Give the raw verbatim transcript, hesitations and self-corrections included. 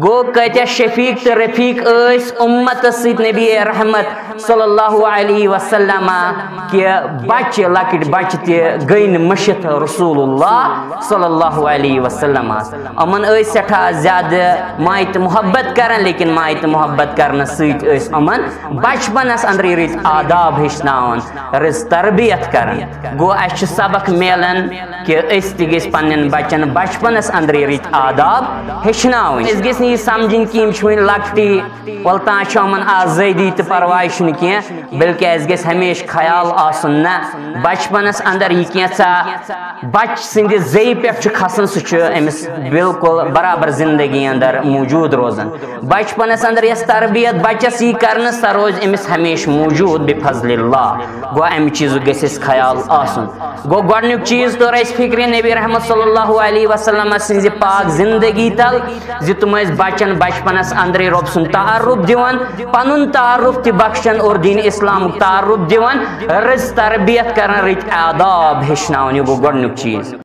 گوٚو، کۭتیاہ شفیق تہٕ رفیق ٲسۍ اُمتس سۭتۍ نبی رحمت صلی اللہ علیہ وسلم، کہِ بچہِ، لۄکٕٹۍ بچہِ تہِ گٔے نہٕ مٔشِتھ رسول اللہ صلی اللہ علیہ وسلمس۔ یِمن ٲسۍ سٮ۪ٹھاہ زیادٕ ماے تہٕ محبت کران، لیکن ماے تہٕ محبت کرنہٕ سۭتۍ ٲسۍ یِمن بچپنس اندرٕے رٕتۍ آداب ہیٚچھناوان، رٕژ تربیت کران۔ گوٚو، اسہِ چھُ سبق میلان کہِ أسۍ تہِ گٔژھۍ پننٮ۪ن بچن بچپنس اندرٕے رٕتۍ آداب ہیٚچھناوٕنۍ۔ أسۍ گٔژھۍ نہٕ یہِ سمجھٕنۍ کہِ یِم چھِ وُنہِ لۄکٹی، ولہٕ تانۍ چھِ یِمن آزٲدی تہٕ پرواے چھُنہٕ کینٛہہ، بلکہِ اسہِ گژھِ ہمیشہِ خیال آسُن، نہ، بچپنس اندر یہِ کینٛژھا بچہٕ سٕنٛدِ زیٚیہِ پٮ۪ٹھ چھُ کھسان، سُہ چھُ أمِس بالکل برابر زندگی اندر موجود روزان۔ بچپنس اندر یۄس تربیت بچس یی کرنہٕ، سۄ روزِ أمِس ہمیشہِ موجود بفضل اللہ۔ گوٚو، امہِ چیٖزُک گژھِ اَسہِ خیال آسُن۔ گوٚو، گۄڈٕنیُک چیٖز توٚر اَسہِ فکرِ نبی رحمت صلی اللہ علیہ وسلم سٕنٛزِ پاک زندگی تل، زِ تِم ٲسۍ بچن بچپنس اندرٕے رۄب سُنٛد تعارف دِوان، پنُن تعارف تہِ بخشان اور دین اسلامُک تعارف دِوان، رٕژ تربیت کران، رٕتۍ آداب ہیٚچھناوان۔ یہِ گوٚو گۄڈٕنیُک چیٖز۔